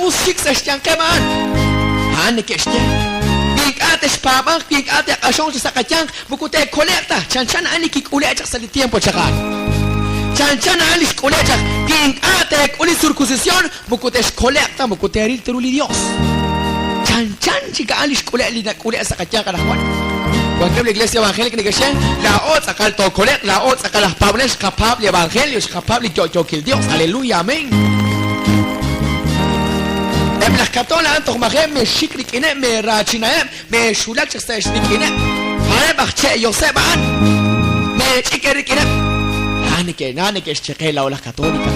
us xik sa' xyanqeb' a'an. A'an neke'xye, Wi ink'a' texpaab'anq, wi ink'a' te'q'axonq chaq sa' qayanq, moko te'kole'q ta. Chanchan a'an li kik'ule' chaq sa' li tiempo chaq a'an. Chanchan a'an li xk'ule' chaq, wi ink'a' teek'ul li sirkusisyon, moko texkole'q ta, moko teeril ta ru li Dios. Chanchan chik a'an li xk'ule' li nak'ule' sa' qayanq anaqwan. Wankeb' li Iglesia Evangélica neke'xye, Laa'o tz'aqal tookole'q, laa'o tz'aqal aj paab'anel, xqapaab' li evangelio, xqapaab' li yo'yookil Dios. Aleluya, amén. Eb' laj Katol a'an toj maji' me'xik rik'ineb', me'raachinaheb', me'xulak chaq sa' xrik'ineb'. A'aneb' aj che' yoseb' a'an. Meech'ik eerik'ineb'. A'an neke'na neke'xcheqe laa'o laj Católica.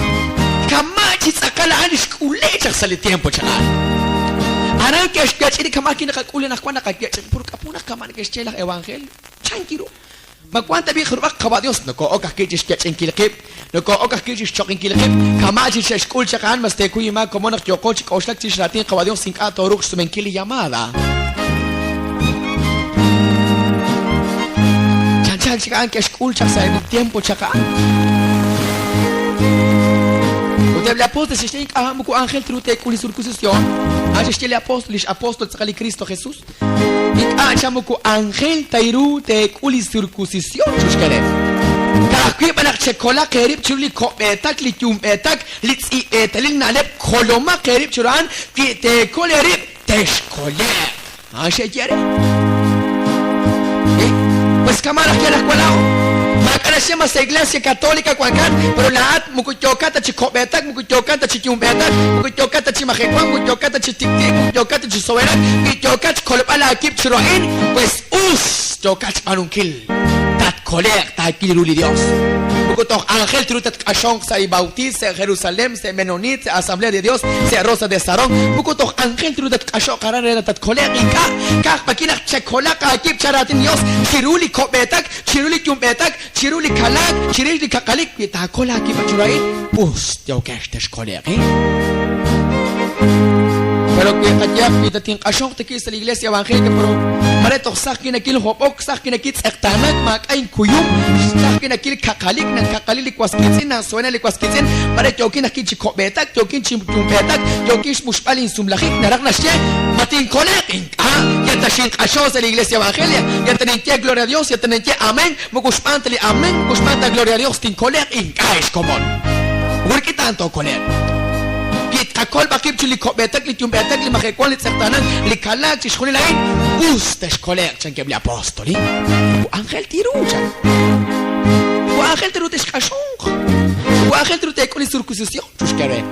Kama' chi tz'aqal a'an li xk'ule' chaq sa' li tiempo chaq a'an. Aran ke'xwech'i li kama' kinaqak'ul anaqwan naqawech'i puro k'apunaq kama' neke'xye laj evangelio. Chanki ru? Ma wank tab'i' jarub'aq Qawa' Dios? Nokoo'ok ajwi' chi xwech'inkil qib', nokoo'ok ajwi' chi xchoqinkil qib', kama' chi xe'xk'ul chaq a'an, mas teekuy inmaak komon naq yooqo chi k'oxlak chirix raatin Qawa' Dios ink'a' tooruuq xsumenkil li llamada. Chanchan chik a'an ke'xk'ul chaq sa'eb' li tiempo chaq a'an. Ut eb' li apóstol xe'xye ink'a' moko anjel truuq teek'ul li sirkunsisyon. A'an xe'xye li apóstol, lix apóstol tz'aqal li Kristo Jesus. Ink'a' cha moko anjel ta ru teek'ul li sirkusisyon chixk'eheb'. Ka'ajwi' b'an naq chekolaq eerib' chiru li ko'b'eetak, li yumb'eetak, li tz'i'b'eetalil na'leb', kolomaq eerib' chiru a'an, wi teekol eerib', texkole'q. A'an xe'ye re. Pues kama' laj yal aj walao. Maak'a' naxye ma sa' Iglesia Católica wankat, pero laa'at moko yookat ta chi ko'b'eetak, moko yookat ta chi yumb'eetak, moko yookat ta chi majewank, moko yookat ta chi tik'ti'ik, moko yookat ta chi sowerak, wi yookat xkolb'al aawib' chiru a'in, pues us yookat xb'aanunkil. Tatkole'q, taawil ru li Dios. Moko toj anjel truuq tatq'axonq sa' li Bautist, sa' Jerusalem, sa' Menonit, sa' Asamblea de Dios, sa' Rosa de Sarón. Moko toj anjel truuq tatq'axoq aran re naq tatkole'q. Ink'a', ka'aj b'akil naq chekolaq aawib' chan raatin Dios chiru li ko'b'eetak, chiru li yumb'eetak, chiru li kalaak, chirix li kaqalik. Wi taakol aawib' chiru a'in, us yookex texkole'q. Pero wi qayehaq wi tatinq'axonq ta wi' sa' li Iglesia Evangélica, pero mare toj saj kinakil hob'ok, saj kinakil tz'eqtaanak, maak'a' inkuyum, saj kinakil kaqalik, nankaqali li was wiitz'in, nansuena li was wiitz'in, mare yookin ajwi' chi ko'b'eetak, yookin chi yumb'eetak, yookin xmuxb'al insumlajik, naraj naxye, ma tinkole'q? Ink'a', yal ta xinq'axo sa' li Iglesia Evangelia, yal ta ninye Gloria a Dios, yal ta ninye Amén, moko xb'aan ta li Amén, moko xb'aan ta Gloria a Dios tinkole'q, ink'a' ex komon. Moko rik'in ta a'an tookole'q. Wi tqakol b'an qib' chiru li ko'b'eetak, li yumb'eetak, li majewank, li tz'eqtaanank, li kalaak, chixjunil a'in, us texkole'q, chankeb' li apóstol. Moko anjel ta ru, chan. Moko aajel ta ru texq'axonq. Moko aajel ta ru teek'ul li sirkusisyon, chuxke re.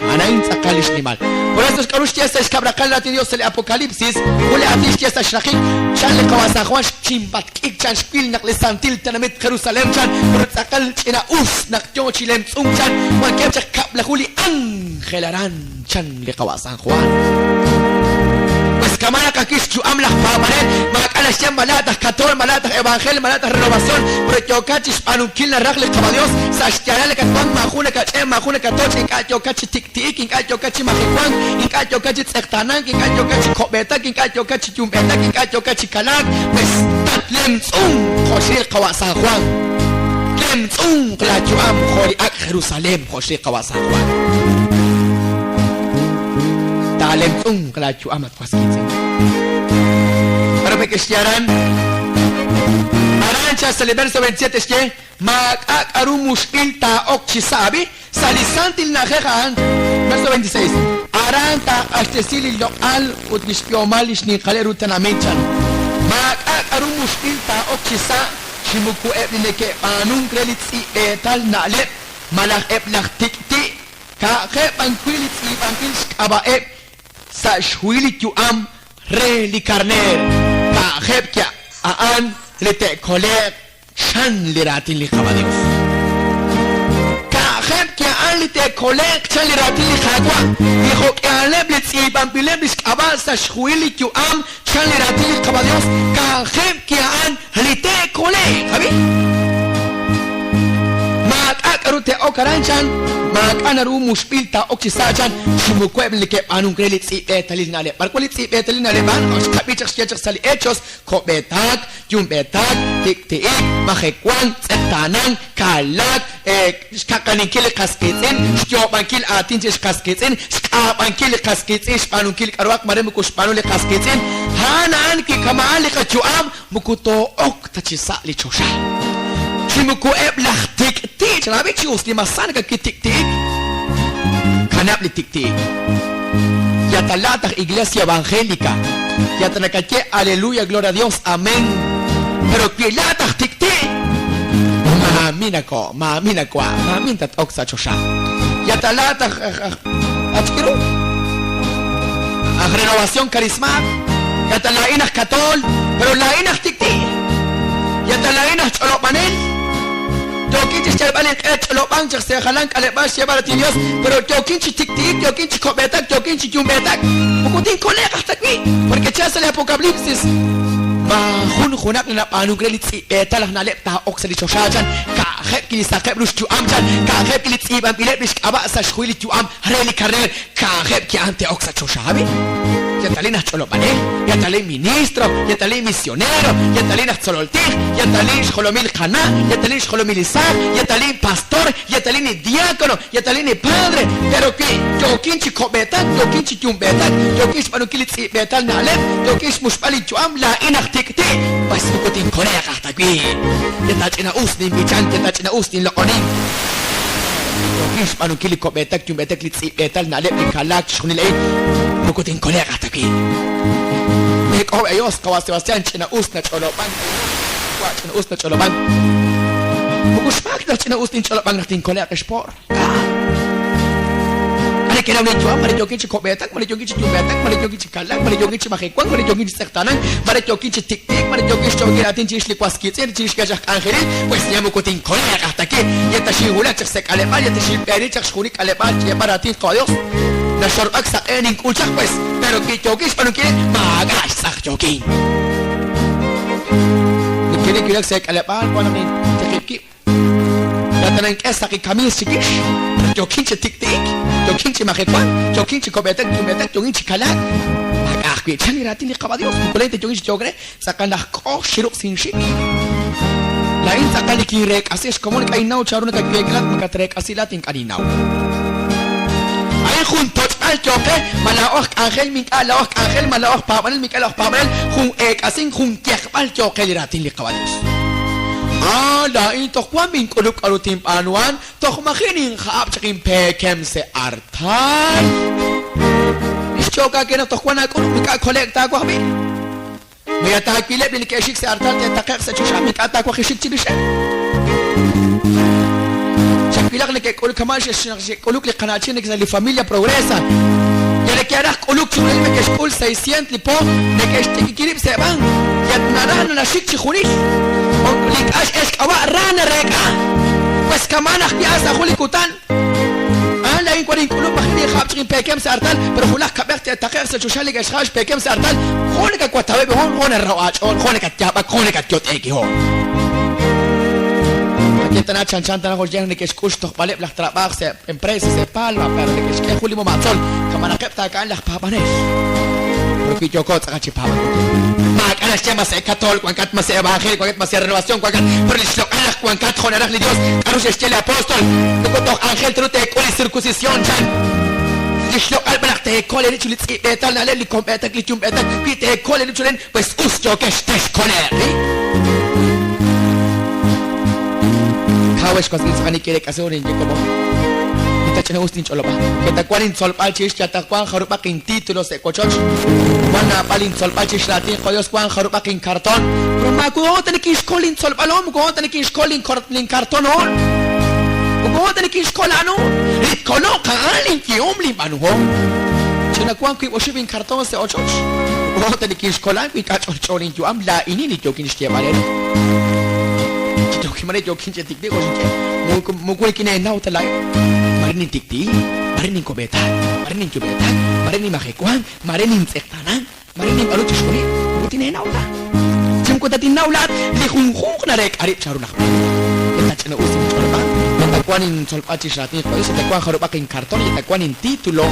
A'an a'in tz'aqal li xnimal. Por eso xk'a'ru xye sa' xkab' raqal raatin Dios sa' li Apocalipsis, jun li aatin xye sa' xraqik, chan li Qawa' San Juan xchinb'atk'ik chan xwil naq li santil tenamit Jerusalén chan pero tz'aqal ch'ina-us naq yoo chi lemtz'unk chan wankeb' chaq kab'laju li ángel aran chan li Qawa' San Juan. Pues kama' naq ajwi' xyu'am laj paab'anel, maak'a' naxye ma laa'at aj Katol, ma laa'at aj Evangelio, ma laa'at aj Renovación, pero yookat chi xb'aanunkil naraj li Qawa' Dios, sa' xyaalal nakatwank, maajun nakach'e', maajun nakatoch', ink'a' yookat chi tik'ti'ik, ink'a' yookat chi majewank, ink'a' yookat chi tz'eqtaanank, ink'a' yookat chi ko'b'eetak, ink'a' yookat chi yumb'eetak, ink'a' yookat chi kalaak, pues tatlemtz'unq jo' xril Qawa' San Juan. Tlemtz'unq laayu'am jo' li ak' Jerusalén jo' xril Qawa' San Juan. Taalemtz'unq laayu'am at was wiitz'in. K'aru neke'xye aran? Aran chal sa' li verso 27 xye, Maak'a' k'aru muxb'il taa'ok chi sa' ab'i, sa' li santil na'ajej a'an. Verso 26. Aran taaq'axtesi li loq'al ut li xb'ihomal li xninqaleb' ru tenamit, chan. Maak'a' k'aru muxb'il taa'ok chi sa', chi moko eb' li neke'b'aanunk re li tz'i'b'eetal na'leb' malaj eb' laj tik'ti', ka'ajeb' b'an wi' li tz'iib'anb'il xk'ab'a'eb' sa' xhuhil li yu'am re li Karneer, ka'ajeb' a'an li te'kole'q chan li raatin li Qaawa' Dios. Ka'ajeb' a'an li te'kole'q chan li raatin li Qaawa', li jo'k'ihaleb' li tz'iib'anb'ileb' lix k'ab'a' sa' xhuhil li yu'am chan li raatin li Qaawa' Dios, ka'ajeb' a'an li te'kole'q. Ab'i. Maak'a' k'a'ru te'ok. te'ok aran chan, maak'a' naru muxb'il taa'ok chi sa' chan, chi moko eb' li neke'b'aanunk re li tz'i'b'eetalil na'leb'. B'ar wan li tz'i'b'eetalil na'leb' a'an? Jo' xqab'i chaq xye chaq sa' li Hechos, ko'b'eetak, yumb'eetak, tik'ti'ik, majewank, tz'eqtaanank, kalaak, xkaqalinkil li qas qiitz'in, xyoob'ankil aatin chirix qas qiitz'in, xq'aab'ankil li qas qiitz'in, xb'aanunkil k'a'ruhaq mare moko xb'aanu li qas qiitz'in, a'an a'an wi kama'an li qayu'am, moko too'ok ta chi sa' li choxa. Chi moko eb' laj tik'ti' chanaab'i chi us li masan nakakitik'ti'ik, kanab' li tik'ti'ik. Yata laa'at aj Iglesia Evangélica, yata nakaye aleluya, gloria a Dios, amén, pero wi laa'at aj tik'ti', maamin ako', maamin awa', maamin tat-ok sa' choxa. Yata laa'at aj, aj, aj, achk'iru? Aj Renovación Carismática, yata laa'in aj Katol, pero laa'in aj tik'ti'. Yata laa'in aj ch'olob'anel, yookin chi xyalb'al inq'e ch'olob'ank chaq sa' jalan k'aleb'aal xyeeb'al raatin Dios, pero yookin chi tik'ti'ik, yookin chi ko'b'eetak, yookin chi yumb'eetak, moko tinkole'q aj ta wi', porque chalk sa' li Apocablipsis, maajun junaq li nab'aanunk re li tz'i'b'eetal aj na'leb' taa'ok sa' li choxa chan, ka'ajeb' ki li saqeb' ru xyu'am chan, ka'ajeb' ki li tz'iib'anb'ileb' lix k'ab'a' sa' xhuhil li yu'am re li Karneer, Ka'ajeb' ki'an te'ok sa' choxa b'i'. Yatalin aj ch'olob'anel, yatalin ministro, yatalin misionero, yatalin aj tzolol tij, yatalin xjolomil qana', yatalin xjolomil li saaj, yatalin pastor, yatalin li diácono, yatalin li padre, pero wi yookin chi ko'b'eetak, yookin chi yumb'eetak, yookin xb'aanunkil li tz'i'b'eetal na'leb', yookin xmuxb'al linyu'am, laa'in aj tik'ti', pues moko tinkole'q aj ta wi'. Yata ch'ina'us ninb'ichank, yata ch'ina'us ninloq'onink. Yookin xb'aanunkil li ko'b'eetak yumb'eetak li tz'i'b'eetal na'leb' li kalaak chixjunil a'in, moko tinkole'q aj ta wi'. Meek'ojob' eeyos, qawa' Sebastián, ch'ina'us nach'olob'ank wa' ch'ina'us nach'olob'ank. Moko xmaak naq ch'ina'us ninch'olob'ank naq tinkole'q ex po'r. Are kenaw linyu'am, mare yookin chi ko'b'eetak, mare yookin chi yumb'eetak, mare yookin chi kalak, mare yookin chi majewank, mare yookin chi tz'eqtaanank, mare yookin chi tik'ti'ik, mare yookin xch'olob'ankil aatin chirix li was wiitz'in, chirix li wech aj k'anjelil, pues ya moko tinkole'q aj ta wi', ya ta xinwulak chaq sa' k'aleb'aal, ya ta xinb'eeni chaq xjunik k'aleb'aal xyeeb'al raatin Qawa' Dios. Naxorb'ak saq'e nink'ul chaq pues, pero wi yookin xb'aanunkil maak'a' xtz'aq yookin. Nikinwulak sa' k'aleb'aal wan naq nintiqib' wib'. Yatanank'e saqi kamiis chiwix, yookin chi tik'ti'ik, yookin chi majewank, yookin chi ko'b'eetak yumb'eetak, yookin chi kalaak. Maak'a' ajwi' chan li raatin li Qawa' Dios, moko laa'in ta yookin chi yook re, tz'aqal laj k'oj xiruq' sinxik. Laa'in tz'aqal li kinreek'asi xkomon ink'a' ninnaw chanru nakatweek'a laa'at, makatreek'asi laa'at ink'a' ninnaw. A'in jun toch'b'al yooq qe, ma laa'o aj k'anjel mink'a' laa'o aj k'anjel, ma laa'o aj paab'anel mink'a' laa'o aj paab'anel, jun eek'asink, jun yajb'al yooq qe li raatin li Qawa' Dios. Ah, laa'in toj wan ink'ulub' k'a'ru tinb'aanuhan, toj maji' ninja'ab' chaq inpeekem se' artal. Lix yook aawe naq toj wan aak'ulub' ink'a' kole'k taawaj b'i'. Ma ya taawileb' li neke'xik sa' artal te'taqe'q sa' choxa, ma ink'a' taawaj xik chirixeb'? Chawilaq neke'k'uluk kama' xe'k'uluk li qana'chin sa' li Familia Progresa. Ya neke'raj k'uluk chi junil neke'xk'ul seiscient li po, neke'xt'ikiki rib' sa' bank. Yat naraj naxik chi junil. Li ink'a' x'el xk'ab'a' ra nareek'a. Pues kama'an ajwi' a'an sa' jun li kutan. A'an laa'in wan ink'ulub' maji' ninjab' chaq inpeekem sa' artal, pero junaj kab'ej te'taqe'q sa' choxa li ke'xjab' xpeekem sa' artal, jo' nakawataweb' hoon, jo' naraho' aach'ool, jo' nakatyaab'ak, jo' nakatyot'e'k hoon. Qaye tana chanchan tana jo' xye naq neke'xk'ul xtojb'aleb' laj trab'aaj sa' empresa sa' Palma, pero neke'xk'e jun li moma'tzol, kamanaqeb' taaka'an laj paab'anel. Pero wi yooko tz'aqal chi paab'ank maak'a' naxye ma sa' Katol wankat, ma sa' Evangelio wankat, ma sa' Renovación wankat, pero li xloq'al naq wankat jo' naraj li Dios, k'a'ru xe'xye li apóstol, moko toj anjel ta ru teek'ul li circuncisión chan. Li xloq'al b'an naq teekol eerib' chiru li tz'i'b'eetal na'leb', li komb'eetak, li yumb'eetak, wi teekol eerib' chiru a'in, pues us yookex texkole'q. Kaw ex was wiitz'in, nikireek'asi jun ninye komon. Li ta ch'ina us ninch'olob'a. Ke ta wan intzolb'al chirix yal ta wan jarub'aq intítulo sa' wochoch, wan naab'al intzolb'al chirix raatin qaDios, wan jarub'aq inkarton, pero maawa ta nikinxkol intzolb'al hoon, moko ta nikinxkol linkarton hoon, moko ta nikinxkol a'an hoon. Li tkoloq a'an linyehom linb'aanuhom. Ch'ina wan 2-5 inkarton sa' ochoch, moko ta nikinxkol a'an wi ink'a' ch'olch'o linyu'am, laa'inin li yookin xyeeb'al eere. Chi yookin mare yookin chi tik'ti' jo' xinye, moko nikineenaw ta laa'in. Mare nintik'ti'ik, mare ninkob'eetak, mare ninyub'eetak, mare ninmajewank, mare nintz'eqtaanank, mare ninb'aanu chixjunil, moko tineenaw ta. Chi moko tatinnaw laa'at, li junjunq nareek'a rib' chanru naq b'aanu. Yal ta ch'ina'us inch'olob'ank, yal ta Ta wan intzolb'al chirix raatin li Dios, ta wan jarub'aq inkarton, ta wan intitulo,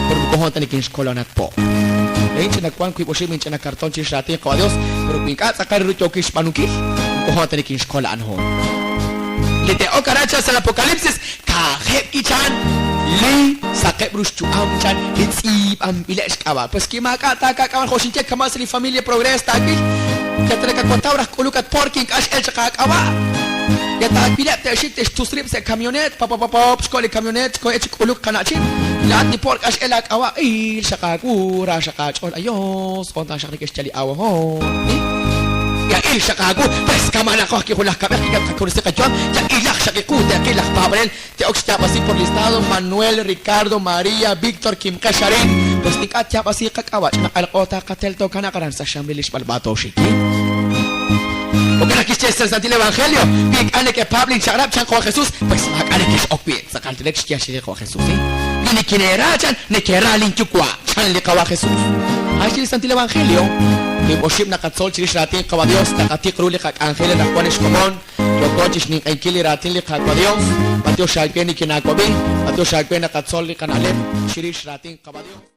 pero moko hoon ta nikinxkol anat po. Laa'in ch'ina wan wiib' oxib' inch'ina karton chirix raatin li Dios, pero wi ink'a' tz'aqal ru yookin xb'aanunkil, moko hoon ta nikinxkol a'an hoon. Li te'ok aran chan sa' Apocalipsis, ka'ajeb' kichan li saqeb' ru xyu'am chan li tz'iib'anb'ileb' xk'ab'a'. Pues ki maak'a' taakak'ab'an jo' xinye kama' sa' li Familia Progres taawil, yatrakawataw raj k'uluk at por ink'a' x'el chaq aak'ab'a'. Yataawileb' te'xik te'xtus rib' sa' kamionet, papapapop, xko' li kamionet, xko'e chi k'uluk qana'chin. Laa'at li por k'a x'el aak'ab'a', il xaq aawu, ra xaq aach'ool, ayos, jo'kan xaq neke'xyal li awahoon. Ya il xaq aawu, pues kama' naq oj kijulaj kab'ej kikatqakurisi qayu'am, ya ilaj xaq iqu te'qil laj paab'anel te'ok xyaab'asi por listado Manuel, Ricardo, María, Víctor, Kimqex arin, pues ink'a' tyaab'asi qak'ab'a' ch'ina q'alq'o taqatel tookanaq aran sa' xamlil li xb'alb'a tooxiki. Jo'kan naq kixye sa' Santil Evangelio, wi ink'a' nekepaab' linchaq'rab' chan jo' Jesús, pues maak'a' nekex'ok wi'. Tz'aqal tilek xyaal xiri jo' Jesús. Wi nikineera chan, nekera linyuwa' chan li Qawa' Jesús. A'in li Santil Evangelio. Wiib' oxib' naqatzol chirix raatin Qawa' Dios, taqatiq ru li qak'anjel anaqwan ex komon, yooko chixninq'ehinkil li raatin li Qaawa' Dios. B'antiox aawe nikinaawab'i, b'antiox aawe naqatzol li qana'leb' chirix raatin Qawa' Dios.